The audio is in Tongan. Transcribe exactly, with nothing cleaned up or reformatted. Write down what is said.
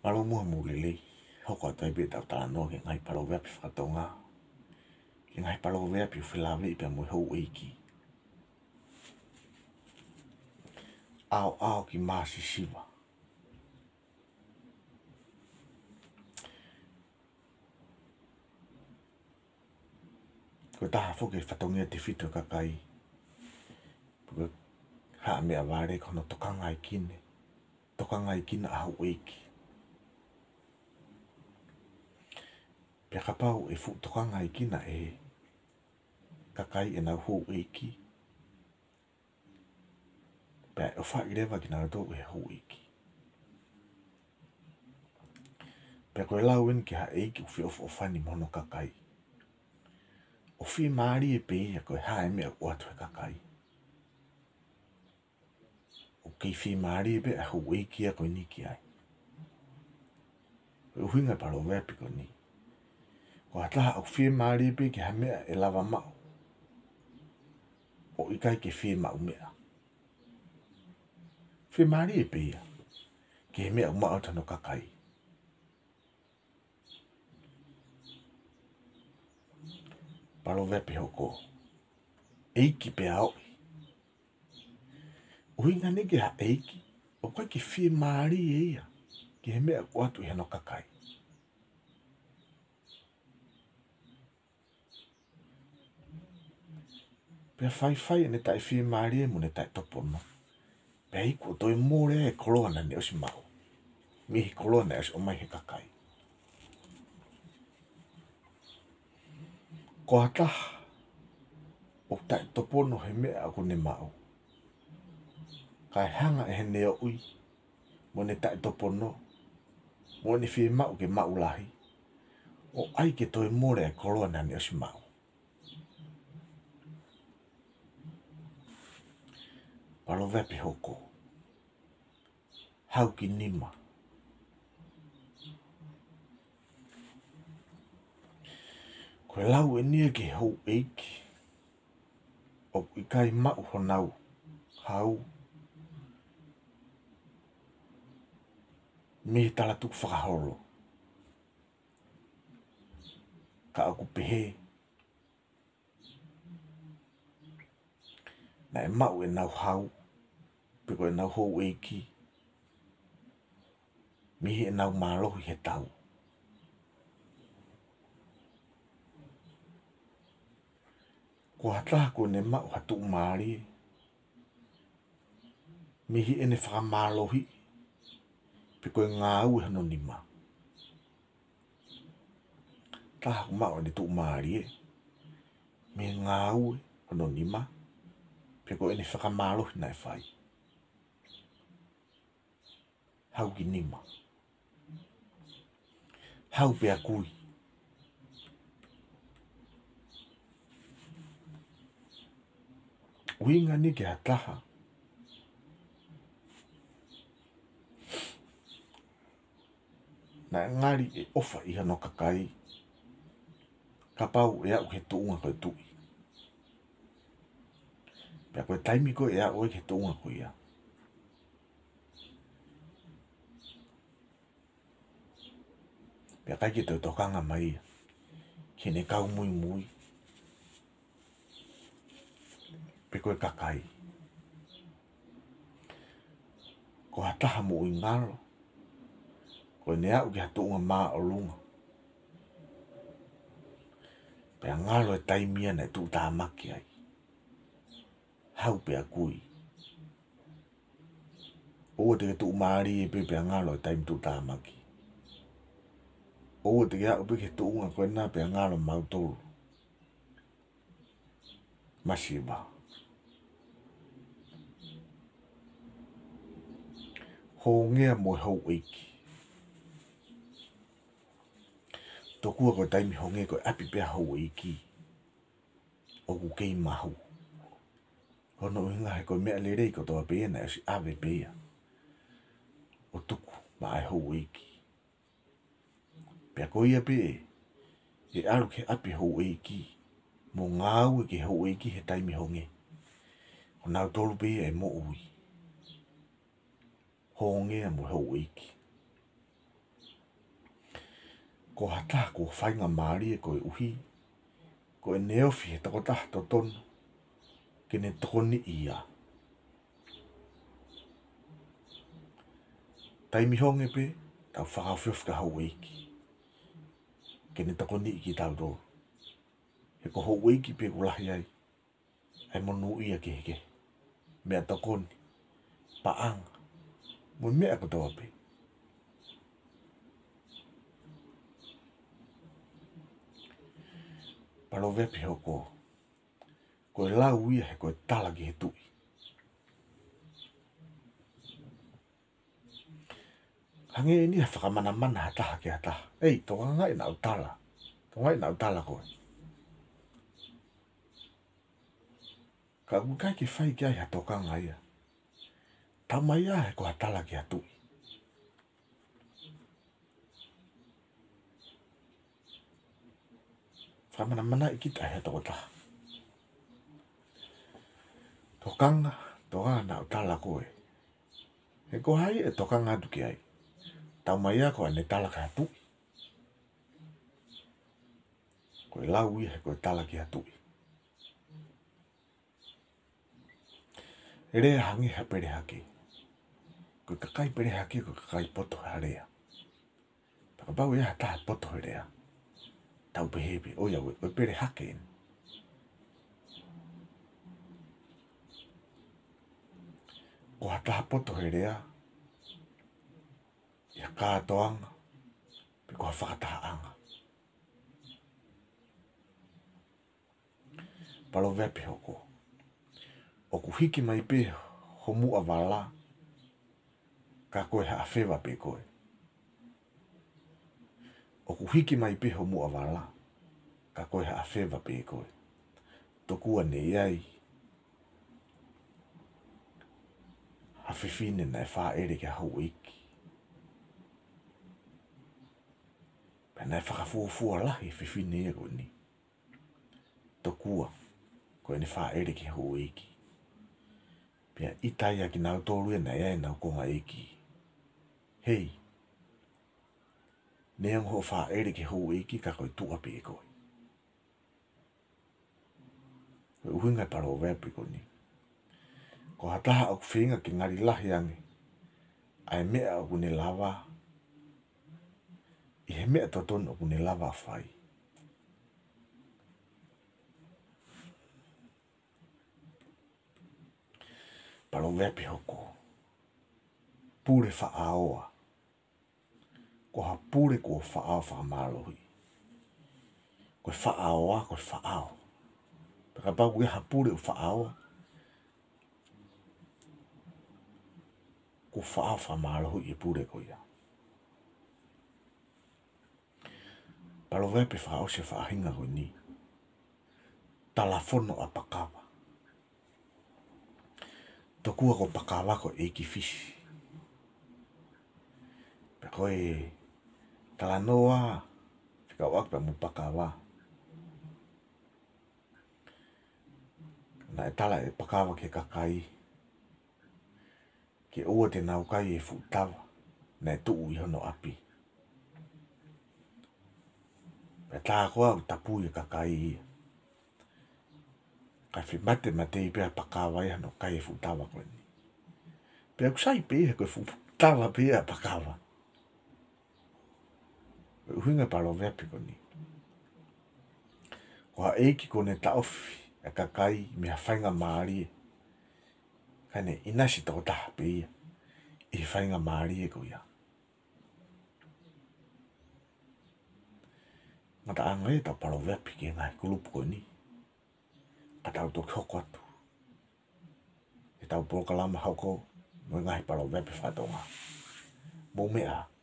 Mālō muʻa mo e lelei, hoko atu ai pē ʻetau talanoa ki he ngaahi paloveape fakatonga, ki he ngaahi paloveape ʻoku felāveʻi pea mo e houʻeiki. ʻAoʻao ki māsisiva. Ko e taha foki e fatongia tefito ʻo e kakai. Ko e haʻa meʻavale ko hono tokangaekina, tokangaekina ʻa houʻeiki. Pea kapau ʻe fuʻu tokangaekina ʻe he kakai ʻenau houʻeiki, pea ʻe ʻofaʻi leva kinautolu ʻe he houʻeiki. Pea ko e lau eni ki ha ʻeiki ʻoku feʻofoʻofani mo hono kakai. ʻOku fiemālie pē ia ko e hā e meʻa ʻoku ʻoatu ʻe he kakai. ʻOku kei fiemālie pē ʻa e houʻeiki ia ko eni ki ai. Ko e ʻuhinga e paloveape ko eni. Ko ha taha ʻoku fiemālie pē ki ha meʻa ʻe lava maʻu, ʻo ʻikai ke fiemaʻu meʻa. Fiemālie pē ia ki he meʻa ʻoku maʻu atu hono kakai. Paloveape hoko. ʻEiki pea ʻoʻi. ʻUhinga eni ki ha ʻeiki ʻoku ʻikai ke fiemālie ia ki he meʻa ʻoku ʻoatu ʻe hono kakai. Pea faifai ʻene taʻefiemālie mo ʻene taʻetopono. Pea iku ʻo toe mole e koloa naʻa ne ʻosi maʻu mei he koloa naʻe ʻosi ʻomai ʻe he kakai. Ko ha taha ʻoku taʻetopono he meʻa ʻoku ne maʻu, kae hanga ʻe heʻene ʻoʻi mo ʻene taʻetopono mo ʻene fiemaʻu ke maʻu lahi, ʻo ʻai ke toe mole e koloa naʻa ne ʻosi maʻu. Paloveape hoko. Hau ki nima. Ko e lau eni ia ki he houʻeiki ʻoku ʻikai maʻu honau hau mei he talatukufakaholo. Ka ʻoku pehē naʻe maʻu ʻenau hau, pe ko ʻenau houʻeiki, mei heʻenau mālohi he tau. Ko ha taha ʻoku ne maʻu ha tuʻumālie mei heʻene fakamālohi, pe ko e ngāue hono nima. Taha ʻoku maʻu ʻene tuʻumālie mei he ngāue hono nima, pe ko ʻene fakamālohi naʻe fai. Hau ki nima. Hau pea kui. ʻUhinga eni ki ha taha naʻe ngali ʻe ʻofa ʻi hono kakai kapau ʻe aʻu ki he tuʻunga ko e tuʻi. Pea ko e taimi ko ē ʻe aʻu ai ki he tuʻunga ko ia, pea ʻikai ke toe tokanga mai ia ki heʻene kau muimui pe ko e kakai. Ko ha taha moʻui ngalo, ko ʻene aʻu ki ha tuʻunga māʻolunga, pea ngalo e taimi ia naʻe tuʻutāmaki ai. Hau pea kui. ʻOua te ke tuʻumālie pē pea ngalo e taimi tuʻutāmaki. ʻOua te ke aʻu pē ki he tuʻunga ko ena pea ngalo mautolu masiva. Hongea mo e houʻeiki. Tokua ko e taimi honge ko e ʻapi pē ʻa houʻeiki ʻoku kei mahu. Ko hono ʻuhinga he ko e meʻa lelei kotoa pē ia naʻe ʻosi ʻave pē ia ʻo tuku maʻa e houʻeiki. Pea ko ia pē ʻe ʻalu ki he ʻapi houʻeiki mo ngāue ki he houʻeiki he taimi honge, ko nautolu pē ia ʻe moʻui. Hongea mo e houʻeiki. Ko ha taha kuo faingamālie koeʻuhi ko ʻene ofi he tokotaha totonu ke ne tokoniʻi ia. Taimi honge pē, tau fakaofiofi ki ha houʻeiki ke ne tokoniʻi kitautolu. He ko houʻeiki pē ʻoku lahi ai ʻa e monūʻia kehekehe, meʻatokoni, paʻanga, mo e meʻa kotoa pē. Paloveape hoko. Ko e lau ia he ko e tala ki he tuʻi. Hangē eni ha fakamanamana ha taha ki ha taha. Ei, tokangaʻi naʻa ku tala. Tokangaʻi naʻa ku tala koe. Ka ʻoku ʻikai ke fai ki ai ha tokanga ia. Tau mai ia he ko ha tala ki ha tuʻi. Fakamanamanaʻi kita ʻe ha tokotaha. Tokanga, tokanga naʻa ku tala koe. He ko hai ʻe tokanga atu ki ai? Tau mai ia ko ʻene tala ki ha tuʻi. Ko e lau ia he ko e tala ki ha tuʻi. Lea hangē ha pelehake. Ko e kakai pelehake, ko e kakai poto he lea. Pea kapau ʻe ʻi ai ha taha poto he lea, tau pehē pē, ʻoiauē, ko e pelehake eni. Ko ha taha poto he lea, ʻi ha kātoanga, pe ko ha fakatahaʻanga. Paloveape hoko. ʻOku hiki mai pē ho muʻa vala, ka ko e haʻa feva pē koe. ʻOku hiki mai pē ho muʻa vala, ka ko e haʻa feva pē koe. Tokua ne ʻi ai ha fefine naʻe fāʻele ki ha houʻeiki. Pea naʻe fakafuofua lahi e fefine ia ko eni. Tokua ko ʻene fāʻele ki he houʻeiki. Pea ʻita ai ʻa kinautolu ia naʻe ʻi ai ʻenau konga ʻeiki. Hei, neongo hoʻo fāʻele ki he houʻeiki ka ko e tuʻa pē koe. Ko e ʻuhinga e paloveape ko eni. Ko ha taha ʻoku feinga ke ngali lahi ange ʻa e meʻa ʻoku ne lava, ʻi he meʻa totonu ʻoku ne lava ʻo fai. Paloveape hoko. Pule faʻaoa. Ko ha pule kuo faʻao fakamālohi. Ko e faʻaoa, ko e faʻao. Pea kapau ʻoku ʻi ai ha pule ʻoku faʻaoa, kuo faʻao fakamālohi e pule ko ia. Paloveape fakaʻosi e faʻahinga ko eni. Talafono ʻa Pakava. Tokua ko Pakava ko e ʻeiki Fisi. Pea ko e talanoa, fekauʻaki pea mo Pakava. Naʻe tala ʻe Pakava ki he kakai ke ʻoua te nau kai e fuʻu tava naʻe tuʻu ʻi hono ʻapi. Pea tā koā ʻoku tapui e kakai ia. Kae fematematei pē ʻa Pakava ia ʻi hono kai e fuʻu tava ko eni. Pea ʻoku sai pē ia he ko e fuʻu tava pē ia ʻa Pakava. Ko e ʻuhinga e paloveape ko eni. Ko ha ʻeiki kuo ne taʻofi e kakai mei ha faingamālie, ka ne ʻinasi tokotaha pē ia ʻi he faingamālie ko ia. Ngataʻanga ia ʻetau paloveape ki he ngaahi kulupu ko eni. Ka tau toki hoko atu ʻetau polokalama hoko mo e ngaahi paloveape faka-Tonga. Mou meʻa ā.